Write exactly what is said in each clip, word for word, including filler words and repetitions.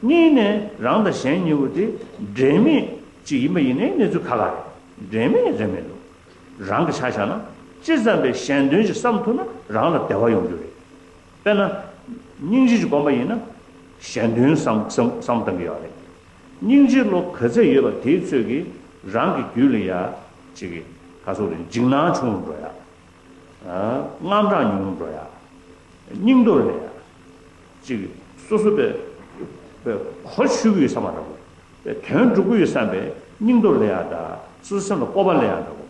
གཉིས་ནས་རང་དང་གཞན་གཉིས་པོ་དེ་འབྲེལ་མེད་ཅིག་ཡིན་པ་ཡིན་ནའི་གནས་ཚུལ་ཁག་ཁག་རེད། འབྲེལ་མེད་རེད་མི་འདུག་རང་གི་ཆ་བཞག་ན་ཅི་ཙམ་པའི་གཞན་དོན་ཞིག་བསམ་ཐུབ་ན་རང་ལ་བདེ་བ་ཡོང་རྒྱུ་རེད། དཔེར་ན། སྙིང་རྗེ་ཞིག་སྒོམ་པ་ཡིན་ན་གཞན་དོན་བསམ་བསམ་བསམ་བཏང་གི་ཡོད་རེད། སྙིང་རྗེ་བློ་ག་ཚད་ཡོད་པ་དེའི་ཚོད་ཀྱིས་རང་གི་རྒྱུད་ལ་ཡ་ཅིག་གི་ག་སོགས་རེད། འཇིགས་སྣང་ཆུང་རུ་འགྲོ་ཡ། དངངས་སྐྲག་ཉུང་རུ་འགྲོ་ཡ། སྙིང་སྟོབས་སླེབས་ཡ། ཅིག་སོ་སོ་པའི་པའི་གོ་ཆོད་ཀྱི་ཡོད་བསམ་པ་འདྲ་པོ། པའི་དོན་འགྲུབ་ཀྱི་ཡོད་བསམ་པའི་སྙིང་སྟོབས་སླེབས་ཡ་དང་སོ་སོའི་སེམས་ལ་སྤོབས་པ་སླེབས་ཡ་འདྲ་པོ།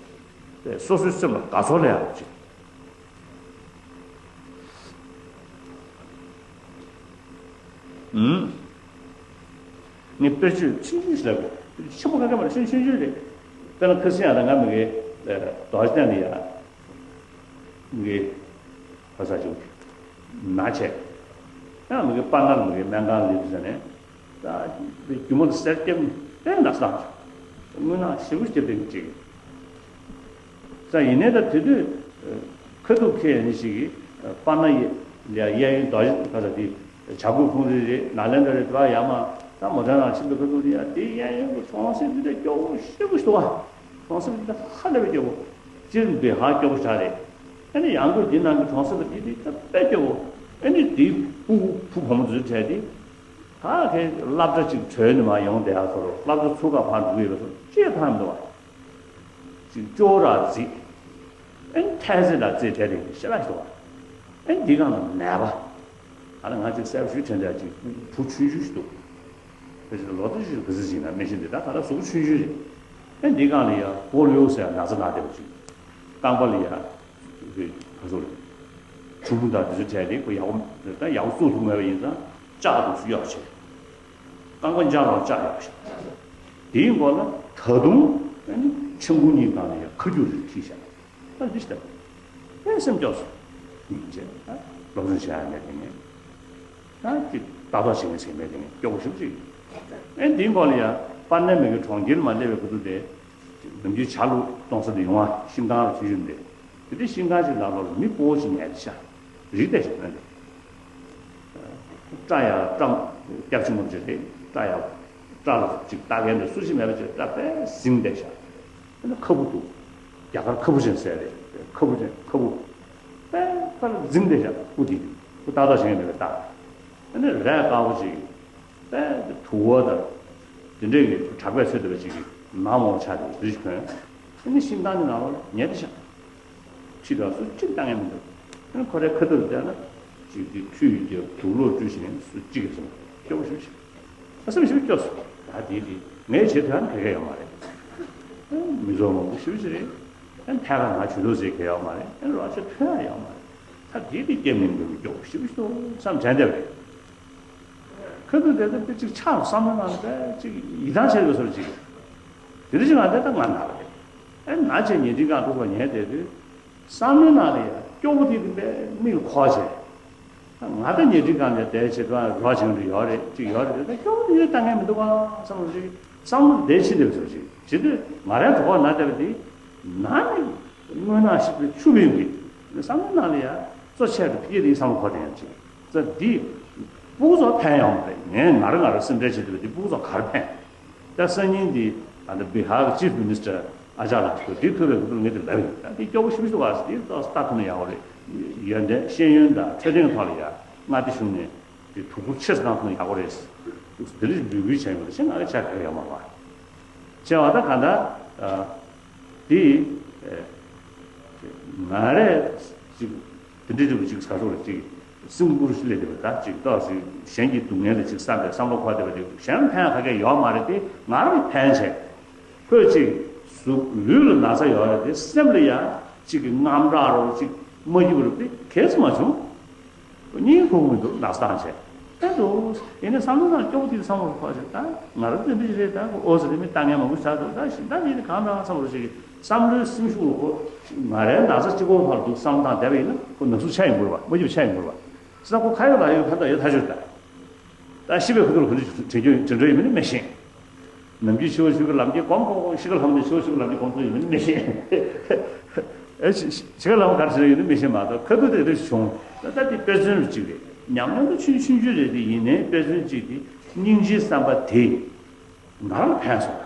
པའི་སོ་སོའི་སེམས་ལ་དགའ་ཚོར་སླེབས་ཡ་ཅིག་ཨུམ། ངས་དཔེར་བརྗོད་ཆུང་ཆུང་ཞིག་ལབ་དགོས། ཆེན་པོ་ག་གེ་མ་རེད། ཆུང་ཆུང་ཆུང་རེད། དཔེར་ན་ཁ་སང་ཡང་ད་ང་མི་གི་རྡོ་རྗེ་གདན་ལ་ཡ། མི་གི་ཕ་ས་ཅུང་ན་བྱས། ཡང་མི་གི་པར་ནང་མི་གི་སྨན་ཁང་ལ་སླེབས་ཟེར་ནས། ད་རྒྱུ་མ་དང་གསེར་སྐྱེམས་དཔེ་ན་སྣང་། དངོས་གནས་ཞེ་པོ་སྐྱེ་བདེ་ཅིག་ས་ཡིན་ནའི་ད་དེ་དུས་ཁ་ཐུག་ཁེ་ནི་ཞིག་གིས་པར་ན་ཡ་གཡས་གཡོན་རྡོ་རྗེ་ག་ས་དེ་བྱ་རྒོད་ཕུང་རི་རེད། ནཱ་ལེནྡྲ་རེད། དེ་བ་ཡར་མར་ད་མོ་ཊ་ནང་ཕྱིན་པའི་ཁ་ཐུག་དེ་ཡ་དེ་གཡས་གཡོན་གྱི་གྲོང་གསེབ་དེ་ད་སྐྱོ་བོ་ཞེ་པོ་ཞིག་འདུག་ག་གྲོང་གསེབ་དེ་ད་ཧ་ལས་པའི་སྐྱོ་བོ། སྤྱིར་འདི་ཧ་སྐྱོ་བོ་ཞིག་རེད། ཨ་ནི་ཡང་སྒོས་འདི་ནང་གི་གྲོང་གསེབ་དེ་དེ་ད་དཔེ་སྐྱོ་བོ། ཨ་ནི་དེའི་ཕྲུ་གུ་བུ་བུ་བུ་མོ་ཚོའི་གྲས་དེ། ད་གའི་སློབ་གྲྭ་གཅིག་གྲོལ་ནས་མར་ཡོང་བསྡད་ཡག་ཚོར་སློབ་གྲྭ་ཚུགས་ཁ་ཕར་འགྲོ་གི་ཡོད་པ་ཚོར་ཅི་ཡང་ཐང་མི་འདུག་བ། ཅིག་སྐྱོ་བོ་ར་རྫིག་ཨེ་ཐལ་ཟེར་ལ་རྫིག་བྲལ་རེད་ཤེས་ར་ཞིག་འདུག་བ། ཨེ་འདི་གང་ལ་ནད་པ། ཨ་ལ་ང་ཅིག་གསལ་པོ་ཞུས་དྲན་འདྲ་ཅིག་བུ་ཆུང་ཆུང་ཞིག་འདུག་ཕལ་ཆེར་ལོ་ཏོག་ཅིག་གི་ཟི་ཞིག་ན་མི་ཤེས་འདི་ད་ག་ལ་གཟུགས་པོ་ཆུང་ཆུང་རེད། ཨེ་འདི་གང་ལ་ཡ་པོ་ལི་ཡོ་ཟེར་ན་ཚ་ན་བསྡད་པ་ཅིག་རྐང་པ་ལ་ཡ། ག་ཚོད་རེད། ཆུང་མ་དང་དེ་ཚོ་བྲལ་ཏེ་ཁོ་ཡག་པོ་ད་ཡག་པོ་བཙུགས་ཐུབ་མེད་པ་ཡིན་ཙང་ལྕགས་འདུག་སུ་གཡོག་བྱས། རྐང་པ་འཇག་རོགས་ལྕགས་གཡོག་བྱས། དེའི་མགོ་ལ་ད་དུང་ཨ་ནི་ཆང་ཁུང་གཉིས་སྒང་ལ་ཡང་ཁ་རྒྱུག་རེ་འཁྱིལ་བཞག་ད་འདི་ལྟ་བུ་ཨེ་སེམས་སྐྱོ་སོང་། ཡིན་ཅེ་ད་སློབ་སྦྱོང་བྱེད་ཡ་མེད་དེ་ངས། ད་ཅིག་ལྟ་རྟོག་བྱེད་མཁན་ཞིག་མེད་དེ་ངས་སྐྱོ་པོ་ཞེ་པོ་ཅིག་ཨེ་འདིའི་མགོ་ལ་ཡང་པར་ནས་མི་གི་གྲོང་ཁྱེར་མ་སླེབས་པའི་ཁུ་ཚུར་དེ། ནམ་རྒྱུན་ཇ་བླུགས་གཏོང་ས་དེ་ཡོང་བ་ཤིང་ཐང་ལ་ཆུ་ཡོད་འདི། དེ་དུས་ཤིང་ཁང་ཞིག་ནང་ལོགས་ལ་མི་སྤོ་བོ་ཞིག་ཉལ་ཏེ་ཤག་རིགས་བསྡད་ཤག་ཨ་ནི། སྐྲ་ཡག་སྐྲ་སྐྱག་ཆུང་ངུ་ཅིག་རེད། སྐྲ་ཡག་སྐྲ་ལ་ཅིག་ལྟ་མཁན་དེ་སུ་ཞིག་མེད་པ་ཅིག་སྐྲ་དཔེ་ཟིང་བསྡད་ཤག་ཨ་ནི་ཁ་སྤུ་འདུག་རྒྱ་གར་ཁ་སྤུ་ཅན་ཟེར་རེད། ཁ་སྤུ་ཅན་ཁ་སྤུ། དཔེ་ཁ་ལ་ཟིང་བསྡད་ཤག་སྤུ་དེ་སྤུ་ཏག་ཏག་བྱེད་མཁན་མེད་པའི་རྟགས། ཨ་ནི་རས་དཀར་པོ་ཅིག་དཔེ་དུ་བ་དང་། དེ་འདྲས་ཀྱི་གྲགས་པས་ཚོད་བསྡད་པ་ཅིག་གིས་ནག་མོ་ཆགས་ཏེ་རིས་གོན། ཨ་ནི་ཤིང་ཐང་གི་ནང་ལོགས་ལ་ཉལ་ཏེ་ཤག་ཁྱི་དང་སུ་གཅིག་བཏང་ཡས་མི་འདུག་ཨ་ནི་ཁོ་རའི་ཁ་ཐུག་ལ་བལྟས་ན། ཅིག་གིས་ཁྲུས་ཀྱི་དུག་ལོག་བཀྲུས་ཤིང་སུ་གཅིག་གིས་སོང་། སྐྱོ་པོ་ཞེ་པོ་ཞིག་ཨ་སེམས་ཞེ་པོ་སྐྱོ་སོང་། ད་དེ་དེ་ངས་བྱེད་ཐུབ་ཡ་ནི་ག་གེ་ཡོད་མ་རེད། ཨ་མི་ཚོགས་མང་པོ་ཞེ་པོ་ཞིག་རེད། ཨ་ཐད་ཀར་ང་ཇུས་གཏོགས་ཟེར་གི་ཡོད་མ་རེད། ཨ་རོགས་ཆ་ཐོན་ཡ་ཡོད་མ་རེད། ད་དེ་དེ་སྐྱེ་མི་འདུག་སྐྱོ་པོ་ཞེ་པོ་ཞིག་འདུག་བསམ་དྲན་བསྡད་པ་རེད། ཁ་ཐུག་དེ་ཚོ་དཔེ་ཅིག་ཆགས་བསམ་བློ་ནང་ལ་དཔེ་ཅིག་ཡིད་ཐང་ཆད་ཡོད་སོར་ཅིག་དེ་འདྲ་ཅིག་ང་དེ་ལྟ་ང་ན་བ་རེད། ཨེ་ན་ཆེ་ཉལ་ཁྲིའི་སྒང་འདུག་པ་ཉལ་བསྡད་དུས། བསམ་བློའི་ནང་ལ་ཡ་སྐྱོ་པོ་དེ་དེ་འདྲའི་མིག་ལ་འཁོར་བྱས། ང་ད་ཉལ་ཁྲིའི་སྒང་ནས་བསྡད་བྱེད་དུས་རོ་བྱེད་འདྲ་ཡོད་རེད་ཅིག་ཡོད་རེད་དེ་ད་སྐྱོ་པོ་དེ་ཡོད་ལྟ་མཁན་མི་འདུག་ག་བསམ་བློ་ཅིག་བསམ་བློ་བདེ་ཕྱིན་བསྡད་པ་ཅིག་བྱེད་དུས་ང་རའི་གྲོད་ཁོག་ན་བསྡད་པ་དེ། ན་ནི་དངོས་སྣང་ཞིག་ཏུ་ཆུ་བུན་གྱི་བསམ་བློའི་ནང་ལ་ཡ་གཙོ་ཆེ་རུ་ཕི་ཡེ་དེའི་བསམ་བློ་འཁོར་དེ་ཡང་ཅིག་ཙ་འདི་སྤུ་གུ་ཚོ་ཕན་ཡོང་མ་རེད། ངས་ང་རང་ང་རང་སེམས་ཁྲལ་བྱེད་ཐུབ་པ་འདི་སྤུ་གུ་ཚོ་ག་རེ་ཕན། ད་སང་ཉིན་འདི་ཨ་ད་བི་ཧར་གྱི་ཅིབ་མི་ནི་སི་ཊར་ཨ་ཅག་ལགས་ཚོ་འདི་ཐུག་པའི་ཁུ་ཐུག་ངས་འདི་ལབ་ཡིན། ད་འདི་སྐྱོ་པོ་ཞེ་པོ་ཞིག་འདུག་ཨ་ཟེར། འདི་ཏོག་ཙམ་ལྟ་ཐུབ་ན་ཡག་པོ་རེད། ཡོན་ཏན་ཤེས་ཡོན་དང་འཕྲོད་བསྟེན་ཐོག་ལ་ཡ་སྔ་བདེ་བྱུང་ནས་འདི་དོ་ཁུར་ཆེ་ཙམ་གནང་ཐུབ་ན་ཡག་པོ་རེད། འདི་རིགས་འབོད་སྐུལ་བྱས་ཡོང་དུས་ང་རེ་ཆ་ག་ཡོད་མ་རེད། བྱས་པ་ད་ག་ད། དེ། ང་རས་ཅིག་དེ་འདྲའི་རིགས་ཅིག་ཟ་སོགས་ལ་ཅིག་སེམས་ཁུར་སླེབས་བསྡད་པ་ད་ཅིག་ཏོག་ཙམ་གཞན་གྱི་སྡུག་བསྔལ་ལ་ཅིག་བསམ་པའི་བསམ་བློ་འཁོར་བསྡད་པ་དེ་གཞན་ཕན་ག་གེ་ཡོད་མ་རེད་དེ་ང་རང་ཕན་བྱས། ཁོས་ཅིག་གཟུགས་ལུས་ལ་ན་ཚ་ཡོད་རེད་དེ་སེམས་ལ་ཡང་ཅིག་གི་དངངས་སྐྲག་རོགས་ཅིག་མ་སྐྱིད་པ་རོགས་དེ་གས་སུ་མ་བྱུང་། སྙིང་ཁུག་མི་འདུག་ནག་སྟངས་བྱས། ཨེ་འདུག་ཡིན་ནའི་བསམ་བློ་ནང་སྐྱོ་པོ་དེ་བསམ་བློ་འཁོར་བྱས་ད་ང་རང་དེ་འདྲ་ཞིག་རེད། ད་ཁོ་ཨོ་ཟེར་དེ་མི་ལྟ་མཁན་མང་པོ་ཆགས་འདུག་ད་ཞིག་ད་ཡིན་ནའི་གང་འདྲ་བསམ་བློ་ཞིག་བསམ་བློའི་སེམས་ཤུགས་ལ་ཁོ་ང་རའི་ན་ཚ་གཅིག་པོ་ཕར་འདུག་བསམ་བློ་བཏང་བསྡད་པ་ཡིན་ན་ཁོ་ན་ཟུག་ཆགས་ཡོང་གི་རེད་པ། མ་སྐྱིད་པ་ཆགས་ཡོང་གི་རེད་པ། ས་ཁོ་ཁ་ཡོད་ལག་ཡོད་ཕན་ཐོགས་ཡོད་ཐག་ཆོད་རེད་ད། ད་ཤི་བའི་ཁུ་ཐུག་ལ་ག་འདྲ་དྲན་རྒྱུ་དྲན་འགྲོ་ཡོད་མིན་ནི་མི་ཤེས། ནམ་རྒྱུན་ཤི་བ་ཤི་བའི་ལམ་གྱི་གོམ་གོམ་ཤི་ཁ་ལྷམ་ནས་ཤི་བ་ཤི་བའི་ལམ་གྱི་གོམ་ཐུག་ཡོད་མིན་ནི་མི་ཤེས། ཨེ་ཤི་ཤི་ཁ་ལྷམ་ག་རེ་བྱས་ཡོད་ནི་མི་ཤེས་མ་གཏོགས་ཁ་ཐུག་དེ་རེ་བྱུང་། ད་ལྟ་དེ་དཔེ་མཚོན་རུ་གཅིག་རེད། ཉམས་མྱོང་ད་ཆུང་ཆུང་ཆུང་རེད་དེ་ཡིན་ནའི་དཔེ་མཚོན་གཅིག་དེ་ སྙིང་རྗེའི་བསམ་པ་དེ་ང་རང་ལ་ཕན་སོང་།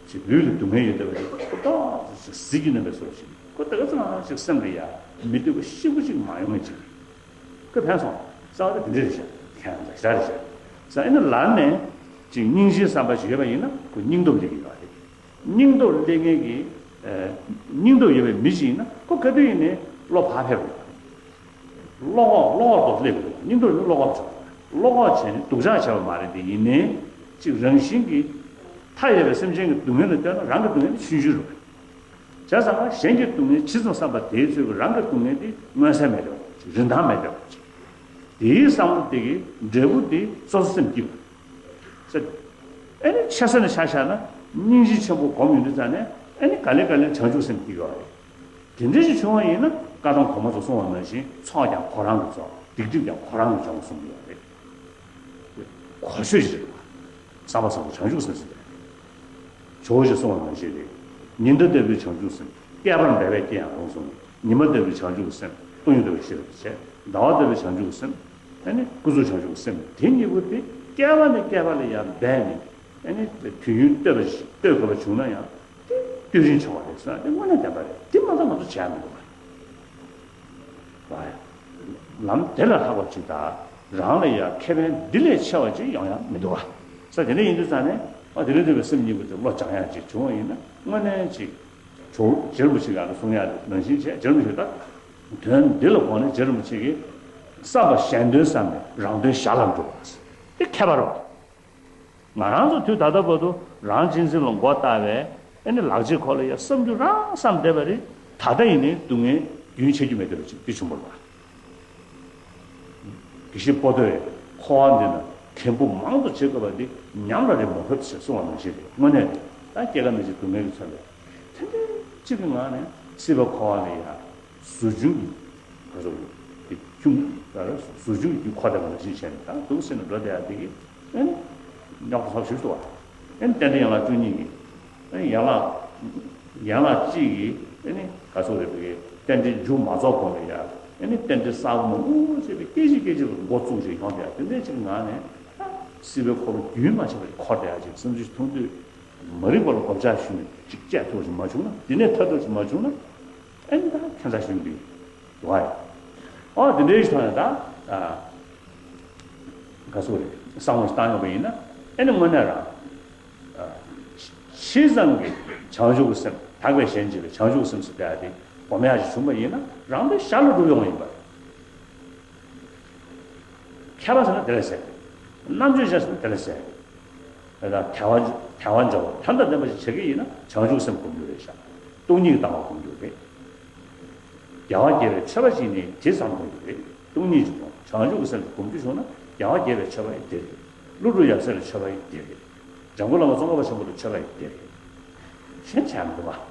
ཅིག་ལུས་ལ་སྡུག་བསྔལ་ཡོད་བསྡད་པ་ཅིག་ཁོ་ཏོག་ཙམ་ཟིལ་གྱིས་གནོན་པའི་བཟོ་ཞིག་ཁོ་དེ་ག་ཙམ་ཞིག་སེམས་ལ་ཡ་མི་འདོད་པ་ཤི་པོ་ཅིག་མ་ཡོང་ངེས་ཅིག་ཁོ་ཕན་སོང་། རྩ་བ་དེ་འདི་འདྲ་རེད་ཤག་ཁྱད་མཚར་རེད་ཤག་ས་ཨེ་ན་ལར་ནས་ཅིག་སྙིང་རྗེའི་བསམ་པ་ཞིག་ཡོད་པ་ཡིན་ན་ཁོ་སྙིང་སྟོབས་སླེབས་ཀྱི་ཡོད་རེད། སྙིང་སྟོབས་སླེབས་མཁན་གྱི་ཨ་སྙིང་སྟོབས་ཡོད་པའི་མི་ཞིག་ཡིན་ན་ཁོ་ག་དུས་ཡིན་ནའི་བློ་བག་ཕེབས་རེད། བློ་ཁོག་བློ་ཁོག་ཏུ་སླེབས་འདུག་སྙིང་སྟོབས་ནི་བློ་ཁོག་བྱུང་། བློ་ཁོག་བྱས་ནས་སྡུག་ཅག་བྱས་པ་མ་རེད་དེ། ཡིན་ནའི་གཅིག་རང་བཞིན་གྱིས་མཐའ་ཡས་པའི་སེམས་ཅན་གྱི་སྡུག་བསྔལ་ལ་ལྟོས་ན་རང་གི་སྡུག་བསྔལ་ནི་ཆུང་ཆུང་རེད། བྱས་ཙང་གཞན་གྱི་སྡུག་བསྔལ་ཇི་ཙམ་བསམ་པ་དེའི་ཚོད་ཀྱིས་རང་གི་སྡུག་བསྔལ་དེ་མངོན་གསལ་མེད་པ་ཅིག་རིན་ཐང་མེད་པ་ཅིག་དེའི་བསམ་བློ་དེ་གིས་འབྲས་བུ་དེ་སོ་སོ་སེམས་སྐྱིད་པ། ཨེ་ནི་ཆེ་ས་ནས་ཆ་བཞག་ན་སྙིང་རྗེ་ཆེན་པོ་སྒོམ་ཡོང་དུས་ཙང་ནས་ཨེ་ནི་ག་ལེ་ག་ལེ་བྱང་ཆུབ་སེམས་སྐྱེ་གི་ཡོད་རེད། དེ་འདྲ་ཞིག་བྱུང་བ་ཡིན་ན་བཀའ་གདམས་གོང་མ་ཚོ་གསུངས་པ་ནང་བཞིན་ཚོགས་ཀྱང་ཁོ་རང་གིས་རྫོགས། སྡིག་སྒྲིབ་ཀྱང་ཁོ་རང་གིས་སྦྱོང་གསུངས་ཡོད་རེད། གོ་ཆོད་ཅིག་རེད་པ། བསམ་པ་བཟང་པོ་བྱང་ཆུབ་སེམས་ཟེར་བས། ཇོ་བོ་རྗེས་གསུངས་པ་ནང་བཞིན་རེད། ཉི་ཟླ་ལྟ་བུའི་བྱང་ཆུབ་སེམས། བསྐལ་པར་འབད་པས་སྐྱེ་ཡང་རུང་གསུངས། ཉི་མ་ལྟ་བུའི་བྱང་ཆུབ་སེམས། སྟོང་ཉིད་རྟོགས་པའི་ཤེས་རབ་ཀྱིས་བྱས། ཟླ་བ་ལྟ་བུའི་བྱང་ཆུབ་སེམས། ཨ་ནི་ཀུན་རྫོབ་བྱང་ཆུབ་སེམས། དེ་གཉིས་པོ་དེ་བསྐལ་པ་ནས་བསྐལ་པ་ལ་ཡང་འབད་ནས་ཨ་ནི་དུས་ཡུན་གཏོད་པ་གཏོད་དགོས་པ་བྱུང་ན་ཡང་དེ་དུས་རིང་ཆུང་བ་རེད་ཟེར་ན་དེ་དངོས་གནས་བདེན་པ་རེད། དེ་མ་གཏོགས་ང་ཚོ་བྱས་མི་འདུག་བ། ལམ་དེ་ལས་ལྷག་པ་ཅིག་དང་རང་ལ་ཡང་ཁེ་ཕན་འདི་ལས་ཆེ་བ་ཅིག་ཡོང་ཡང་མི་འདུག་བ། ས་དེ་འདྲ་ཡིན་དུས་ཙང་ནས་ཨ་དེ་ལས་འདས་པའི་སེམས་གཉིས་པོ་དེ་བློ་སྦྱང་ཡག་ཅིག་བྱུང་བ་ཡིན་ན་དངོས་གནས་ཅིག་ཇོ་རྗེ་རིན་པོ་ཆེ་ག་ལ་གསུང་ཡག་ནང་བཞིན་བྱས། རྗེ་རིན་པོ་ཆེ་ད་དོན་འདི་ལ་དགོངས་ནས་རྗེ་རིན་པོ་ཆེ་གིས་བསམ་པ་གཞན་དོན་བསམ་ནས་རང་དོན་གཞན་ལ་འགྲོ་བ་དེ་ཁྱད་པར་རོ། ང་རང་ཚོ་དུས་ད་ལྟ་བར་དུ་རང་གཅེས་འཛིན་ལ་མགོ་བཏགས་པའི་ཨེ་ནི་ལག་རྗེས་ཁོ་ལ་ཡ་བསམ་རྒྱུ་རང་བསམ་བསྡད་པ་རེད། ད་ལྟ་ཡིན་ནའི་སྡུག་བསྔལ་རྒྱུན་ཆད་རྒྱུ་མེད་བསྡད་པ་ཅིག་དེ་བྱུང་བ་རེད་པ། དགེ་བཤེས་པོ་ཏོས་འཁོར་བ་འདི་ན་འགྲན་པོ་མང་དུ་བྱེད་དགོས་པ་འདི་ཉམས་ལ་རེ་མ་ཕོད་ཟེར་གསུངས་པ་ནང་བཞིན་རེད། དངོས་གནས་རེད། ད་སྐྱེ་རྒ་ན་འཆིའི་སྡུག་བསྔལ་གྱིས་མཚོན་པའི་ཐེངས་གཅིག་གི་ངང་ནས་སྲིད་པའི་འཁོར་བ་ལ་ཡ་ཟུར་བྱུང་གི་ག་ཚོད་རེད། དེ་ཁྱུང་ཟུར་བྱུང་གི་འཁོར་བསྡད་པ་ནང་བཞིན་བྱས་ནས་ད་འདུག་སེ་ནས་འགྲོ་བསྡད་ཡ་དེ་གི་ཨེ་ནི་རྙོག་དྲ་ཚ་པོ་ཞིག་འདུག་བ། ཨེ་ནི་རྟེན་འབྲེལ་ཡན་ལག་བཅུ་གཉིས་ཀྱི་ཨེ་ནི་ཡན་ལག་ཡན་ལག་གཅིག་གི་ཨེ་ནི་ག་ཚོད་རེད། དེ་གི་རྟེན་འབྲེལ་མཇུག་མ་རྫོགས་གོང་ལ་ཡ་ཨེ་ནི་རྟེན་འབྲེལ་གསར་པ་མང་པོ་བྱས་པའི་སྐད་ཅིག་སྐད་ཅིག་ལ་འགོ་བཙུགས་ཤིག་ཡོང་བསྡད་ཡ་དེ་འདྲ་ཅིག་གི་ངང་ནས་ད་སྲིད་པའི་འཁོར་བ་རྒྱུན་མ་ཆད་པ་ཞིག་འཁོར་བསྡད་ཡ་ཅིག་བསམ་ཚུལ་མཐོང་དུས། མ་རིག་པ་ལ་གོ་བརྡ་ཞུས་ནས་ཅིག་བཅད་ཐུབ་པ་ཞིག་མ་བྱུང་ན། འདི་ནས་ཐར་ཐུབ་པ་ཞིག་མ་བྱུང་ན། ཨེ་ནི་ད་ཁྱད་མཚར་ཞིག་འདུག་བ་ཡ། ཨོ་དེ་འདྲའི་ཞིག་མཐོང་ཡ་ད། ཨ་ག་ཚོད་རེད། བསམ་བློ་ཞིག་བཏང་ཡོང་བ་ཡིན་ན་ཨེ་ནི་དངོས་གནས་རང་། ཨ་ཇི་ཙམ་གྱི་བྱང་ཆུབ་ཀྱི་སེམས། དག་པས་གཞན་གཅེས་པའི་བྱང་ཆུབ་ཀྱི་སེམས་ཟེར་བསྡད་ཡ་དེ་སྒོམ་ཡ་ཞིག་བྱུང་བ་ཡིན་ན་རང་དོན་གཞན་ལ་འགྲུབ་ཡོང་བ་ཡིན་པ། མཁས་པ་ཟེར་ན་དེ་ལས་ཟེར། རྣམ་དཔྱོད་ཅན་ཟེར་ན་དེ་ལས་ཟེར། དེ་དག་དལ་བ་དལ་བ་འཇོམས་པ་དོན་དང་ལྡན་པ་ཞིག་བྱེད་ཀྱི་ཡིན་ན་བྱང་ཆུབ་སེམས་སྒོམ་རྒྱུ་རེད་ཤག་སྟོང་ཉིད་ཀྱི་ལྟ་བ་སྒོམ་རྒྱུ་རེད། རྒྱལ་བ་དགྱེས་པའི་མཆོད་པ་ཅིག་ནི་ཇི་ཙམ་སྒོམ་རྒྱུ་རེད། སྟོང་ཉིད་ཀྱི་སྒོམ། བྱང་ཆུབ་ཀྱི་སེམས་སྒོམ་རྒྱུ་བྱུང་ན་རྒྱལ་བ་དགྱེས་པའི་མཆོད་པ་ཡི་དེ་རེད། ཀླུ་སྒྲུབ་ཡབ་སྲས་ལ་མཆོད་པ་ཡི་དེ་རེད། འཇམ་མགོན་བླ་མ་ཙོང་ཁ་པ་ཆེན་པོ་ལ་མཆོད་པ་ཡི་དེ་རེད། གཞན་བྱ་མི་འདུག་པ།